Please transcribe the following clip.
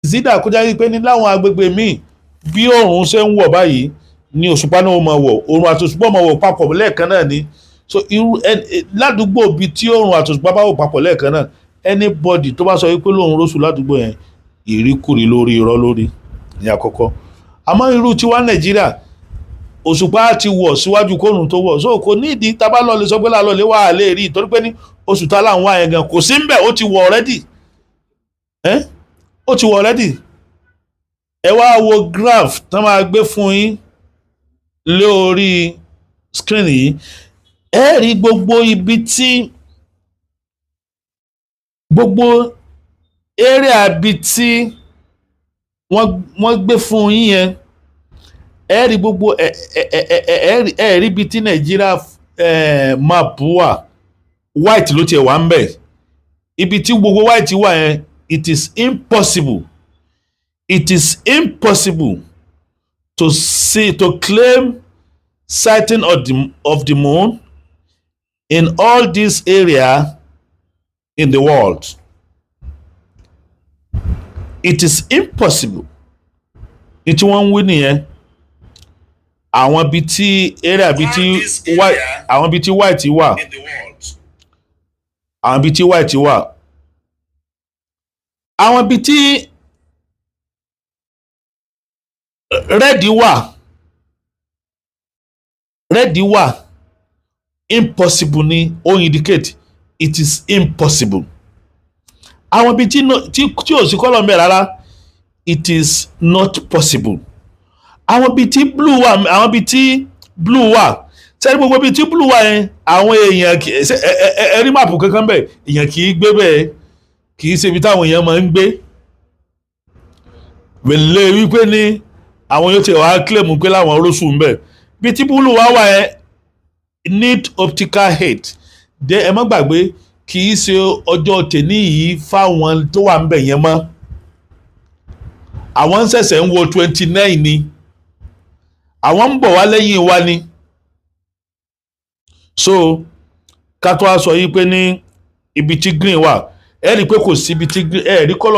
Ìsídà kó jẹ́ pé ní láwọn agbègbè míì, bí oòrùn ṣe ń wọ̀ báyìí ní òṣùpá náà ó máa wọ̀, oòrùn àti òṣùpá ó máa wọ̀ papọ̀ lẹ́ẹ̀kan náà ni. So irú ládùúgbò bíi tí oòrùn àti òṣùpá bá wọ̀ papọ̀ lẹ́ẹ̀kan náà, anybody tó bá sọ wípé lóun róṣù ládùúgbò yẹn, ìríkùrí lórí irọ́ lórí ní àkọ́kọ́. Àmọ́ irú tiwa Nàìjíríà, òṣùpá ti wọ̀ síwájú kóòrùn tó wọ̀, so kò ní ìdí tábà lọ lè sọ pé láàlọ́ lè wà á lè rí, torí pé ní oṣù tá láwọn wá yẹn gan kò sí ń bẹ̀, ó ti wọ̀ already. Ẹ́, ó ti wọ̀ already. Ẹ wá wo graph tán máa gbé fún yín lórí screen yìí. Ẹ rí gbogbo ibi tí gbogbo area ibi tí wọ́n gbé fún yín yẹn. Ẹ rí gbogbo ẹ ẹ ẹ ẹ ẹ rí ibi tí Nàìjíríà map wà, white ló tiẹ̀ wà ń bẹ̀. Ibi tí gbogbo white wà yẹn, it is impossible, it is impossible to see, to claim sighting of the moon in all this area in the world. It is impossible. Ní tí wọ́n ń wí nìyẹn. Àwọn ibi tí area ibi tí white, àwọn ibi tí white wà, àwọn ibi tí white wà, àwọn ibi tí red wà, red wà, impossible ni ó indicate. It is impossible. Àwọn ibi tí tí ò sí colour ńbẹ̀ rárá, it is not possible. Àwọn ibi tí blue wà, àwọn ibi tí blue wà sẹ́ni, gbogbo ibi tí blue wà yẹn, àwọn èèyàn kì í ṣe ẹ ẹ ẹ rí map kankan bẹ́ẹ̀, èèyàn kì í gbé bẹ́ẹ̀, kì í ṣe ibi táwọn èèyàn máa ń gbé. Wèlé wípé ní àwọn yóò ti wá claim pé láwọn róṣù ń bẹ̀. Bí tí blue wá wà yẹn, need optical aid dé. Ẹ má gbàgbé, kì í ṣe ọjọ́ tèní yìí fáwọn tó wà ń bẹ̀ yẹn mọ́. Àwọn ń ṣẹ̀ṣẹ̀ ń wo 29 ni, àwọn ń bọ̀ wá lẹ́yìn wa ni. So ká tó wá sọ yìí pé ní ibi tí green wà, ẹ rí i pé kò sí ibi tí green, ẹ rí colour.